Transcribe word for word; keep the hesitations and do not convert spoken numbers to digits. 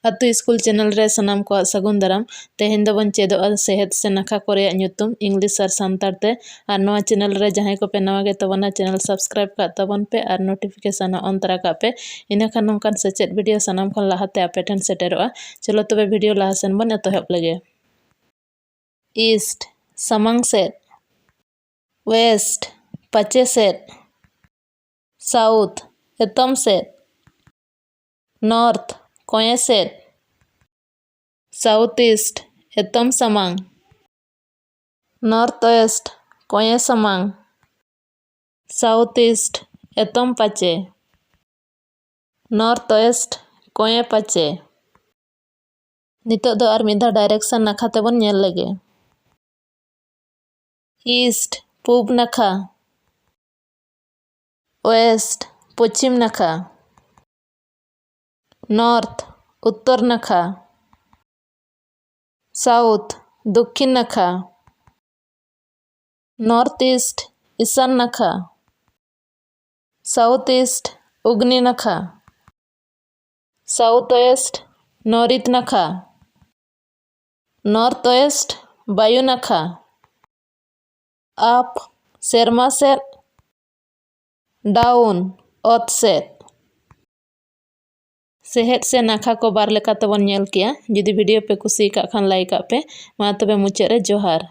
ᱟᱹᱛᱩ school channel ᱨᱮ ᱥᱟᱱᱟᱢ ᱠᱚᱣᱟᱜ ᱥᱟᱹᱜᱩᱱ ᱫᱟᱨᱟᱢ᱾ ᱛᱮᱦᱮᱧ ᱫᱚᱵᱚᱱ ᱪᱮᱫᱚᱜᱼᱟ ᱥᱮᱦᱮᱫ ᱥᱮ ᱱᱟᱠᱷᱟ ᱠᱚ ᱨᱮᱭᱟᱜ ᱧᱩᱛᱩᱢ ᱤᱝᱞᱤᱥ ᱟᱨ ᱥᱟᱱᱛᱟᱲ ᱛᱮ᱾ ᱟᱨ ᱱᱚᱣᱟ ᱪᱮᱱᱮᱞ ᱨᱮ ᱡᱟᱦᱟᱸᱭ ᱠᱚᱯᱮ ᱱᱟᱣᱟ ᱜᱮ ᱛᱟᱵᱚᱱᱟ, ᱪᱮᱱᱮᱞ ᱥᱟᱵᱥᱠᱨᱟᱭᱤᱵ ᱠᱟᱜ ᱛᱟᱵᱚᱱ ᱯᱮ ᱟᱨ ᱱᱳᱴᱤᱯᱷᱤᱠᱮᱥᱚᱱ ᱦᱚᱸ ᱚᱱ ᱛᱚᱨᱟ ᱠᱟᱜ ᱯᱮ᱾ ᱤᱱᱟᱹᱠᱷᱟᱱ ᱱᱚᱝᱠᱟᱱ ᱥᱮᱪᱮᱫ ᱵᱷᱤᱰᱤᱭᱳ ᱥᱟᱱᱟᱢ ᱠᱷᱚᱱ ᱞᱟᱦᱟᱛᱮ ᱟᱯᱮ ᱴᱷᱮᱱ ᱥᱮᱴᱮᱨᱚᱜᱼᱟ᱾ ᱪᱚᱞᱚ ᱛᱚᱵᱮ ᱵᱷᱤᱰᱤᱭᱳ ᱞᱟᱦᱟ ᱥᱮᱱ ᱵᱚᱱ ᱮᱛᱚᱦᱚᱵ ᱞᱮᱜᱮ᱾ ᱤᱥᱴ, ᱥᱟᱢᱟᱝ ᱥᱮᱫ᱾ ᱣᱮᱥᱴ, ᱯᱟᱪᱮ ᱥᱮᱫ᱾ ᱥᱟᱣᱩᱛᱷ, ᱮᱛᱚᱢ ᱥᱮᱫ᱾ ᱱᱚᱨᱛᱷ, ᱠᱚᱧᱮ ᱥᱮᱫ᱾ ᱥᱟᱣᱩᱛᱷ ᱤᱥᱴ, ᱮᱛᱚᱢ ᱥᱟᱢᱟᱝ᱾ ᱱᱚᱨᱛᱷ ᱳᱭᱮᱥᱴ, ᱠᱚᱧᱮ ᱥᱟᱢᱟᱝ᱾ ᱥᱟᱣᱩᱛᱷ ᱤᱥᱴ, ᱮᱛᱚᱢ ᱯᱟᱪᱮ᱾ North West, ᱠᱚᱧᱮ ᱯᱟᱪᱮ᱾ ᱱᱤᱛᱚᱜ ᱫᱚ ᱟᱨ ᱢᱤᱫ ᱫᱷᱟᱣ ᱰᱟᱭᱨᱮᱠᱥᱚᱱ ᱱᱟᱠᱷᱟ ᱛᱮᱵᱚᱱ ᱧᱮᱞ ᱞᱮᱜᱮ᱾ ᱤᱥᱴ, ᱯᱩᱵ ᱱᱟᱠᱷᱟ᱾ ᱳᱭᱮᱥᱴ, ᱯᱚᱪᱷᱤᱢ ᱱᱟᱠᱷᱟ᱾ ᱱᱚᱨᱛᱷ, ᱩᱛᱛᱚᱨ ᱱᱟᱠᱷᱟ᱾ ᱥᱟᱣᱩᱛᱷ, ᱫᱚᱠᱠᱷᱤᱱ ᱱᱟᱠᱷᱟ᱾ ᱱᱚᱨᱛᱷ ᱤᱥᱴ, ᱤᱥᱟᱱ ᱱᱟᱠᱷᱟ᱾ ᱥᱟᱣᱩᱛᱷ ᱤᱥᱴ, ᱚᱜᱽᱱᱤ ᱱᱟᱠᱷᱟ᱾ ᱥᱟᱣᱩᱛᱷ ᱳᱭᱮᱥᱴ, ᱱᱚᱨᱤᱛ ᱱᱟᱠᱷᱟ᱾ ᱱᱚᱨᱛᱷ ᱳᱭᱮᱥᱴ, ᱵᱟᱭᱩ ᱱᱟᱠᱷᱟ᱾ ᱟᱯ, ᱥᱮᱨᱢᱟ ᱥᱮᱫ᱾ ᱰᱟᱣᱩᱱ, ᱚᱛ ᱥᱮᱫ᱾ ᱥᱮᱦᱮᱫ ᱥᱮ ᱱᱟᱠᱷᱟ ᱠᱚ ᱵᱟᱨ ᱞᱮᱠᱟ ᱛᱮᱵᱚᱱ ᱧᱮᱞ ᱠᱮᱜᱼᱟ᱾ ᱡᱩᱫᱤ ᱵᱷᱤᱰᱤᱭᱳ ᱯᱮ ᱠᱩᱥᱤ ᱟᱠᱟᱫ ᱠᱷᱟᱱ ᱞᱟᱭᱤᱠ ᱟᱜ ᱯᱮ᱾ ᱢᱟ ᱛᱚᱵᱮ ᱢᱩᱪᱟᱹᱫ ᱨᱮ ᱡᱚᱦᱟᱨ᱾